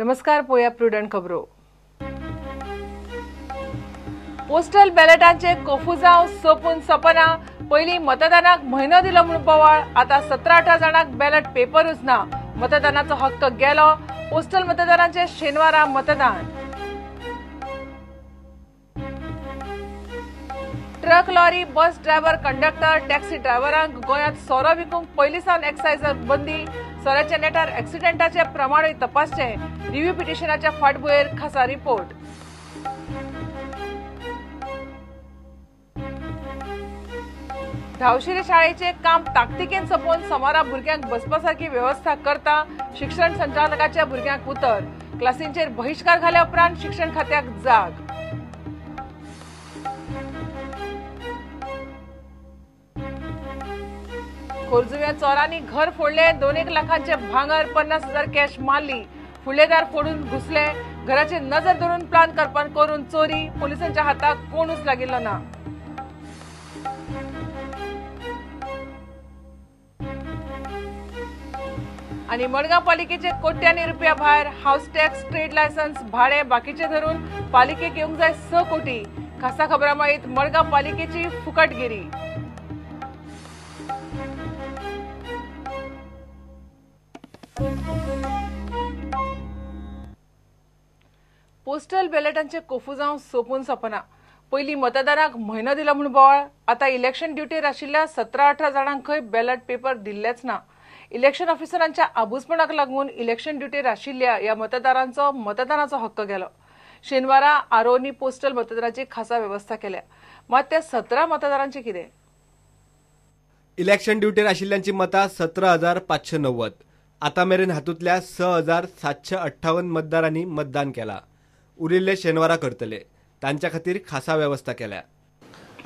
नमस्कार, पोया प्रुडंट खबरो. पोस्टल बॅलेटांचे कोफुजांव सोपून सपना. पयलीं मतदानाक म्हयनो दिलो म्हूण बोवाळ, आतां 17-18 जाणांक बॅलट पेपरूच ना. मतदानाचो हक्क गेलो. पोस्टल मतदानाचे शेनवारा मतदान. Truck, lorry, bus driver, conductor, taxi ड्रायव्हरांक गोंयांत सोरो विकूंक पयलीं सावन एक्सायज बंदी. सोऱ्याच्या नेटार एक्सिडेंटाचे प्रमाणूय तपासचें. रिव्ह्यू पिटिशनाच्या फाटभुंयेर खासा रिपोर्ट. धावशिरी शाळेचे काम ताकतिकेन सोंपोवन सोमारा भुरग्यांक बसपा सारकी वेवस्था करता. शिक्षण संचालकाच्या भुरग्यांक उतर. क्लासींचेर बहिश्कार घाल्या उपरांत शिक्षण खात्याक जाग. खोर्जुव्या चोरांनी घर फोडले. 2 लाखांचे भांगर, 50,000 कॅश मारली. फुडलेदार फोडून घुसले. घराचे नजर धरून प्लान करपान करून चोरी. पोलिसांच्या हाताक कोणूच लागिल्लो ना. आनी मडगांव पालिकेचे कोट्यांनी रुपया भायर. हाऊस टॅक्स, ट्रेड लायसन्स, भाडे बाकीचे धरून पालिकेक येवंक जाय 6 कोटी. खासा खबरां माहीत मडगांव पालिकेची फुकटगिरी. पोस्टल बॅलेटांचे कोफुजांव सोपून सपना. पयलीं मतदारांक म्हयनो दिलो म्हूण बोवाळ, आतां इलेक्शन ड्युटीर आशिल्ल्या 17-18 जाणांक खंय बॅलट पेपर दिल्लेच ना. इलेक्शन ऑफिसरांच्या आबूजपणाक लागून इलेक्शन ड्युटीर आशिल्ल्या ह्या मतदारांचो मतदानाचो हक्क गेलो. शेनवारा आरोनी पोस्टल मतदानाची खासा वेवस्था केल्या. मात त्या 17 मतदारांचे कितें? इलेक्शन ड्युटीर आशिल्ल्यांची मतां 17,590. आतां मेरेन हातूंतल्या 6,758 मतदारांनी मतदान केलां. उरिल्ले शेनवारा करतले. तांच्या खातीर खासा वेवस्था केल्या.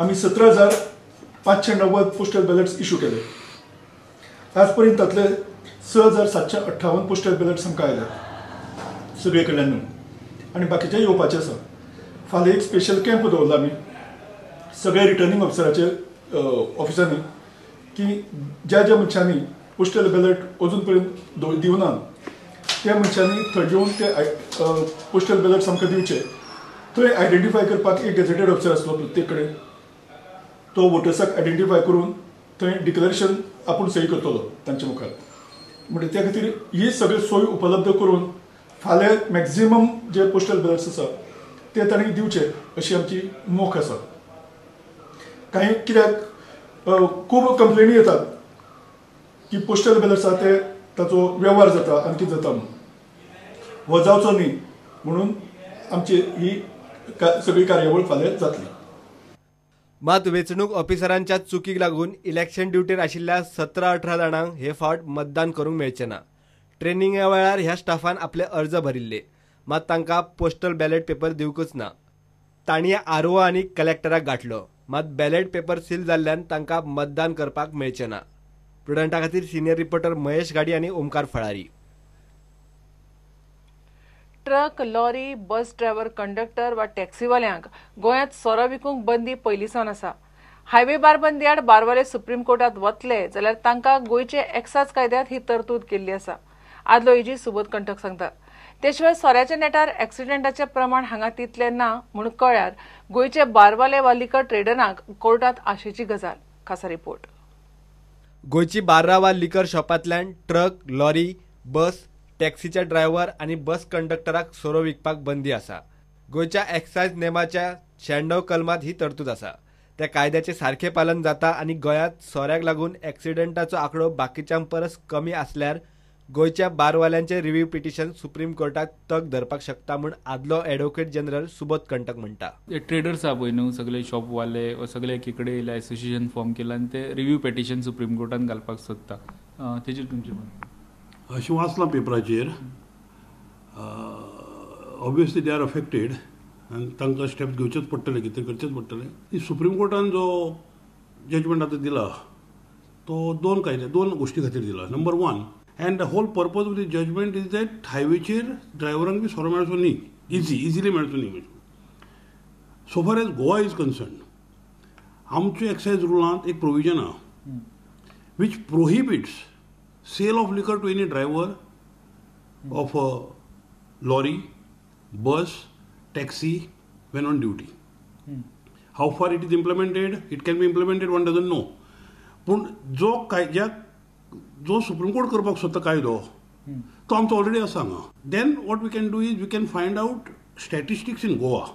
आमी 17,590 पोस्टल बॅलट्स इशू केले. आजपर्यंत तातले 6,758 पोस्टल बॅलट्स आमकां आयल्यात सगळे कडल्यान न्हू, आनी बाकीचे येवपाचे आसा. फाल्यां एक स्पेशल कॅम्प दवरला आमी सगळे रिटर्निंग ऑफिसराचे ऑफिसांनी, की ज्या ज्या मनशांनी पोस्टल बॅलट अजून पर्यंत दिवना त्या मनशांनी थंय येवन ते पोस्टल बॅलट्स आमकां दिवचे. थंय आयडेंटिफाय करपाक एक गॅझेटेड ऑफिसर आसलो प्रत्येक कडेन, तो वोटर्साक आयडेंटिफाय करून थंय डिक्लरेशन आपूण सही करतलो तांच्या मुखार. म्हणजे त्या खातीर ही सगळी सोय उपलब्ध करून फाल्यां मॅक्झिमम जे पोस्टल बॅलट्स आसा ते तांणी दिवचे अशी आमची मोख आसा. कांय कित्याक खूब कंप्लेनी येतात की पोस्टल बॅलट्स आसा ते ताचो वेव्हार जाता आनी कितें जाता म्हणून. हो जावचो न्ही म्हणून आमची ही सगळी कार्यावळ फाल्यां जातली. मात वेंचणूक ऑफिसरांच्या चुकीक लागून इलेक्शन ड्युटीर आशिल्ल्या 17-18 जाणांक हे फावट मतदान करूंक मेळचें ना. ट्रेनिंगा वेळार ह्या स्टाफान आपले अर्ज भरिल्ले, मात तांकां पोस्टल बॅलेट पेपर दिवंकच ना. तांणी आरओ आनी कलेक्टराक गांठलो, मात बॅलेट पेपर सील जाल्ल्यान तांकां मतदान करपाक मेळचें ना. प्रुडंटा खातीर सिनियर रिपोर्टर महेश गाडी आनी Omkar Phalari. Truck, lorry, bus driver, conductor वा टॅक्सीवाल्यांक गोंयांत सोरो विकूंक बंदी पयलीं सावन आसा. हायवे बार बंदी आड बारवाले सुप्रीम कोर्टांत वतले जाल्यार तांकां गोंयचे एक्सायज कायद्यांत ही तरतूद केल्ली आसा. आदलो एजी सुबोध कंठक सांगता. ते शिवाय सोऱ्याच्या नेटार एक्सिडेंटाचें प्रमाण हांगा तितलें ना म्हूण कळ्ळ्यार गोंयचे बारवाले वा लिकर ट्रेडरांक कोर्टांत आशेची गजाल. खासा रिपोर्ट. गोंयची बार्रां वा लिकर शॉपांतल्यान ट्रक, लॉरी, बस, टॅक्सीच्या ड्रायव्हर आनी बस कंडक्टराक सोरो विकपाक बंदी आसा. गोंयच्या एक्सायज नेमाच्या 96 कलमांत ही तरतूद आसा. त्या कायद्याचें सारकें पालन जाता आनी गोंयांत सोऱ्याक लागून एक्सिडेंटाचो आंकडो बाकीच्यां परस कमी आसल्यार गोंयच्या बारवाल्यांचे रिव्ह्यू पिटिशन सुप्रीम कोर्टात तग धरपाक शकता म्हूण आदलो एडवोकेट जनरल सुबोध कंटक म्हणटा. ट्रेडर्स आहा पळय न्हू, सगळे शॉपवाले सगळे एकी कडेन येयले, एसोसिएशन फॉर्म केला आनी ते रिव्ह्यू पिटिशन सुप्रीम कोर्टान घालपाक सोदता. तेजेर तुमचें मत? अशें वाचलां पेपराचेर. ऑब्वियसली they are affected आनी तांकां स्टेप घेवचेच पडटले, कितें करचेच पडटलें. सुप्रीम कोर्टान जो जजमेंट आतां दिला तो दोन कायदे, दोन गोश्टी खातीर दिला. Number 1, and the whole purpose of the judgment is that हायवेचेर ड्रायव्हरांक बी सोरो मेळचो न्ही, इझिली मेळचो न्ही. So far as Goa is concern, आमच्या एक्सायज रुलांत एक प्रोविजन आहा which prohibits sale of liquor to any driver of a lorry, bus, taxi when on duty. How far it is implemented, it can be implemented, one doesn't know. पूण जो कायद्याक जो supreme court करपाक सोदता कायदो तो आमचो ऑलरेडी आसा हांगा. Then what we can do is we can find out statistics in Goa.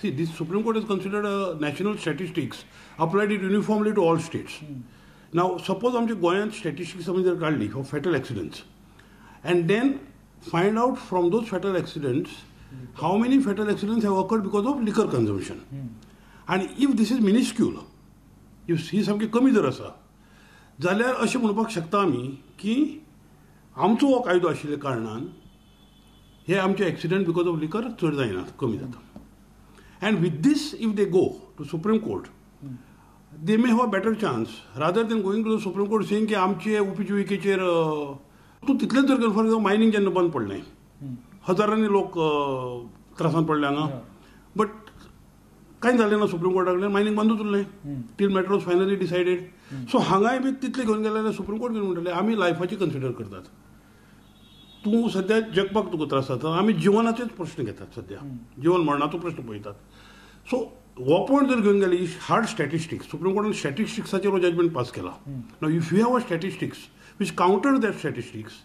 See, this Supreme Court has considered a national statistics, applied it uniformly to all states. Now suppose आमच्या गोंयांत statistics आमी जर काडली for fatal accidents and then find out from those fatal accidents how many fatal accidents have occurred because of liquor consumption. And if this is minuscule, if ही सामकी कमी जर आसा जाल्यार अशें म्हणपाक शकता आमी की आमचो हो कायदो आशिल्ल्या कारणान हे आमचे एक्सिडंट because of liquor चड जायनात, कमी जाता. And with this if they go to Supreme Court they may have a better chance rather than going to the Supreme Court saying की आमचे उपजिविकेचेर तूं तितलेंच जर फॉर एक्झाम्पल मायनींग जेन्ना बंद पडलें हजारांनी लोक त्रासांत पडले हांगा, बट कांय जालें ना सुप्रीम कोर्टा कडल्यान, मायनींग बंदूच उरलें till matter was finally decided. So हांगाय बी तितलें घेवन गेले जाल्यार सुप्रीम कोर्ट कितें म्हणटलें, आमी लायफाची कन्सिडर करतात, तूं सद्या जगपाक तुका त्रास जाता, आमी जिवनाचेच प्रश्न घेतात सद्या, जिवन मरणाचो प्रश्न पळयतात. सो हो पॉयंट जर घेवन गेले हार्ड स्टॅटिस्टिक्स, सुप्रीम कोर्टान स्टॅटिस्टिक्साचेर हो जजमेंट पास केला. Now if you have a statistics which counter that statistics,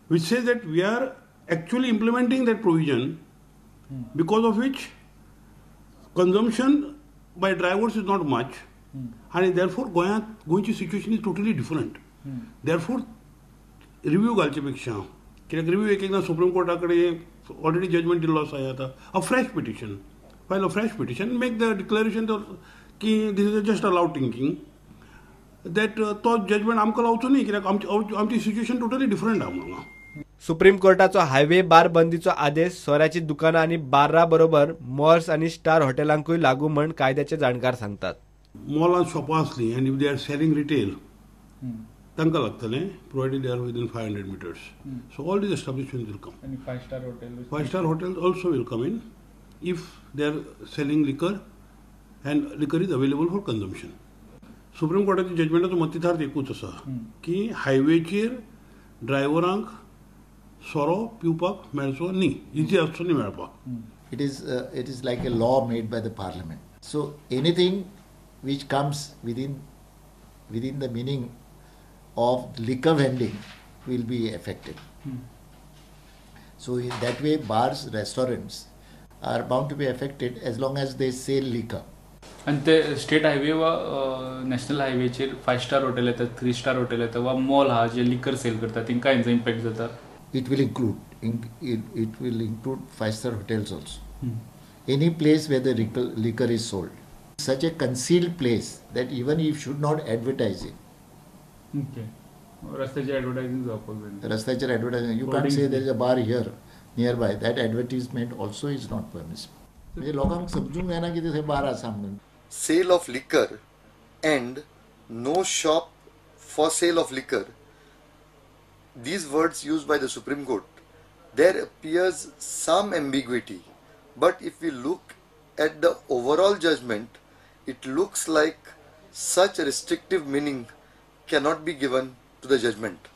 which says that we are actually implementing that provision because of which consumption by drivers is not much and therefore गोंयची situation is totally different. Therefore review घालचे पेक्षा, कित्याक review एक एकदां supreme Carta कडेन already judgement दिल्लो आसा, आतां a fresh petition, file a fresh petition, make the declaration की this is just a loud thinking that तो जजमेंट आमकां लावचो न्ही, कित्याक आमची सिच्युएशन टोटली डिफरंट आहा म्हणून. सुप्रीम कोर्टाचो हायवे बार बंदीचो आदेश सोऱ्याची दुकानां आनी बार्रा बरोबर मॉल्स आनी स्टार हॉटेलांकूय लागू म्हण कायद्याचे जाणकार सांगतात. मॉलांत शॉपां आसलीं आनी if they are selling retail तांकां लागतलें, provided they are within 500 meters. So all these establishment will come. आनी 5 star hotel, 5 star hotel also will come in if they are selling liquor and liquor is available for consumption. Supreme कोर्टाच्या जजमेंटाचो मतितार्थ एकूच आसा की हायवेचेर ड्रायव्हरांक सोरो पिवपाक मेळचो न्ही, इजी आसचो न्ही मेळपाक. It is like a law made by the parliament. So anything which comes within the meaning of liquor vending will be affected. So in that way bars, restaurants are bound to be affected as long as they sell liquor. आनी ते state highway वा national हायवेचेर 5 star hotel येतात, 3 star hotel येता वा mall आहा जे liquor sale करता, तेंकां हेंचो इम्पॅक्ट जाता. It will include it will include 5-star hotels also. Any place where the liquor is sold. Such a concealed place that even you should not advertise it. Okay. रस्त्याचेर advertising जावपाक जाय. रस्त्याचेर advertising. You can't say there is a bar here nearby. That advertisement also is not permissible. म्हणजे लोकांक समजूंक जायना की थंय बार आसा म्हणून. Sale of liquor and no shop for sale of liquor. These words used by the Supreme Court, there appears some ambiguity, but if we look at the overall judgment, it looks like such restrictive meaning cannot be given to the judgment.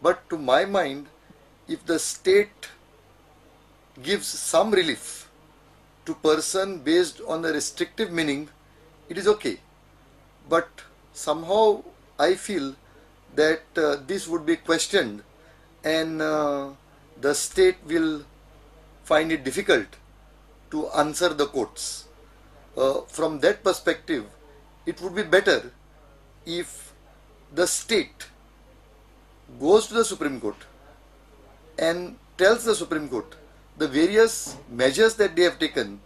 But to my mind, if the state gives some relief to person based on the restrictive meaning, it is okay. But somehow I feel that this would be questioned and the state will find it difficult to answer the courts. From that perspective, it would be better if the state goes to the Supreme Court and tells the Supreme Court the various measures that they have taken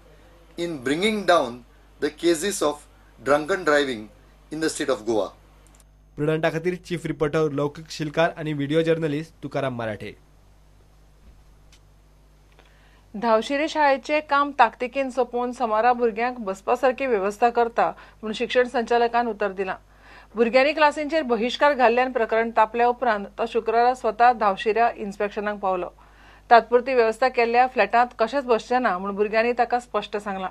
in bringing down the cases of drunken driving in the state of Goa. प्रुडंटा खातीर chief reporter लौकिक शिलकार आणि video journalist Tukaram मराठे. धावशिरे शाळेचे काम ताकतिकेन सोंपोवन Samara भुरग्यांक बसपा सारकी वेवस्था करता म्हूण शिक्षण संचालकान उतर दिलां. भुरग्यांनी क्लासींचेर बहिश्कार घाल्ल्यान प्रकरण तापल्या उपरांत तो शुक्रारा स्वता धावशिऱ्या इन्स्पेक्शनाक पावलो. तात्पुरती वेवस्था केल्ल्या फ्लॅटांत कशेंच बसचें ना म्हूण भुरग्यांनी ताका स्पश्ट सांगलां.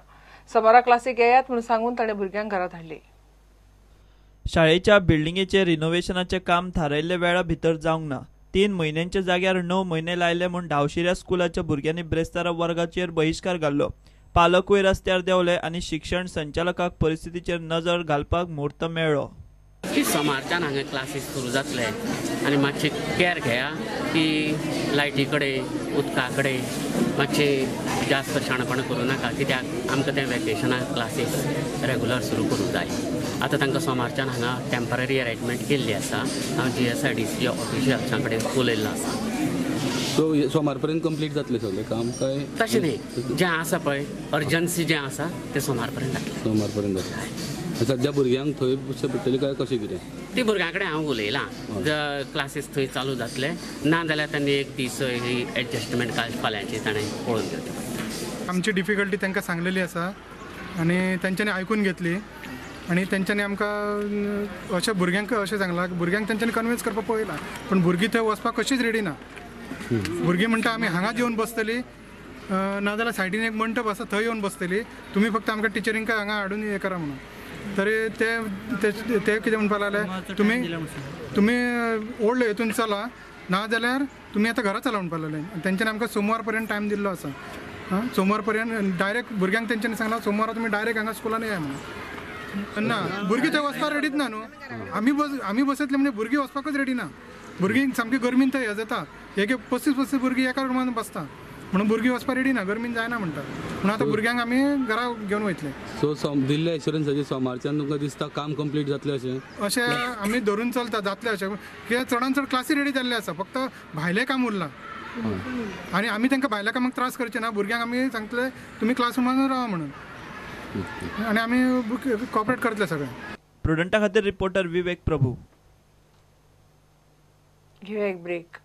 समारा क्लासीक येयात म्हूण सांगून ताणें भुरग्यांक घरा धाडली. शाळेच्या बिल्डिंगेचे रिनोव्हेशनाचें काम थारायिल्ल्या वेळा भितर जावंक ना. 3 म्हयन्यांच्या जाग्यार 9 म्हयने लायले म्हूण धावशिऱ्या स्कुलाच्या भुरग्यांनी ब्रेस्तारा वर्गाचेर बहिश्कार घाल्लो. पालकूय रस्त्यार देंवले आनी शिक्षण संचालकाक परिस्थितीचेर नजर घालपाक मुहूर्त मेळ्ळो. की सोमारच्यान हांगा क्लासीस सुरू जातले आनी मातशें कॅर घेया की लायटी कडेन उदका कडेन मातशें जास्त शाणपणां करूं नाका, कित्याक आमकां तें वेकेशनाक क्लासीस रेगुलर सुरू करूंक जाय. आतां तांकां सोमारच्यान हांगा टेम्पररी अरेंजमेंट केल्ली आसा. हांव GSIDC ऑफिशियल्सां कडेन उलयल्लो आसा. सो सोमार पर्यंत कंप्लीट जातलें सगळें काम काय? तशें न्ही, जें आसा पळय अर्जन्सी जें आसा तें सोमार पर्यंत जातलें. सोमार पर्यंत जातलें. सद्या भुरग्यांक थंय बसचें पडटलें काय कशें कितें? ती भुरग्यां कडेन हांव उलयलां, क्लासीस थंय चालू जातले, ना जाल्यार तांणी एक दीस ही एडजस्टमेंट काल फाल्यांची ताणें पळोवन घेवचें पडटलें. आमची डिफिकल्टी तांकां सांगलेली आसा आनी तांच्यांनी आयकून घेतली आनी तेंच्यांनी आमकां अशें भुरग्यांक अशें सांगलां, भुरग्यांक तेंच्यांनी कन्विन्स करपाक पळयलां, पूण भुरगीं थंय वचपाक कशीच रेडी ना. भुरगीं म्हणटा आमी हांगाच येवन बसतली, नाजाल्यार सायडीन एक मंटप आसा थंय येवन बसतली, तुमी फक्त आमकां टिचरींक हांगा हाडून हें करा म्हणून. तरी ते ते कितें म्हणपाक लागले, तुमी तुमी ओल्ड हेतून चला, ना जाल्यार तुमी आतां घरा चला म्हणपाक लागले. तेंच्यांनी आमकां सोमवार पर्यंत टायम दिल्लो आसा. सोमवार पर्यंत डायरेक्ट भुरग्यांक तेंच्यांनी सांगलां सोमवारा तुमी डायरेक्ट हांगा स्कुलान येया म्हणून. ना भुरगीं थंय वचपाक रेडीच ना न्हू, आमी बसयतले म्हणजे भुरगीं वचपाकच रेडी ना. भुरगीं सामकी गरमीन थंय हें जाता, एक 35-35 भुरगीं एका रुमान बसता, म्हणून भुरगीं वचपाक रेडी ना, गरमीन जायना म्हणटा. म्हणून आतां भुरग्यांक आमी घरा घेवन वयतले. सो दिल्ले एश्युरन्साचेर सोमारच्यान तुमकां दिसता काम कंप्लीट जातलें अशें? अशें आमी धरून चलता जातलें अशें, कित्याक चडान चड क्लासी रेडी जाल्ले आसा, फक्त भायलें काम उरलां आनी आमी तांकां भायल्या कामाक त्रास करचे ना. भुरग्यांक आमी सांगतले तुमी क्लासरुमान रावा म्हणून, आनी आमी कॉपरेट करतले सगळें. प्रुडंटा खातीर रिपोर्टर विवेक प्रभू. घेवया एक ब्रेक.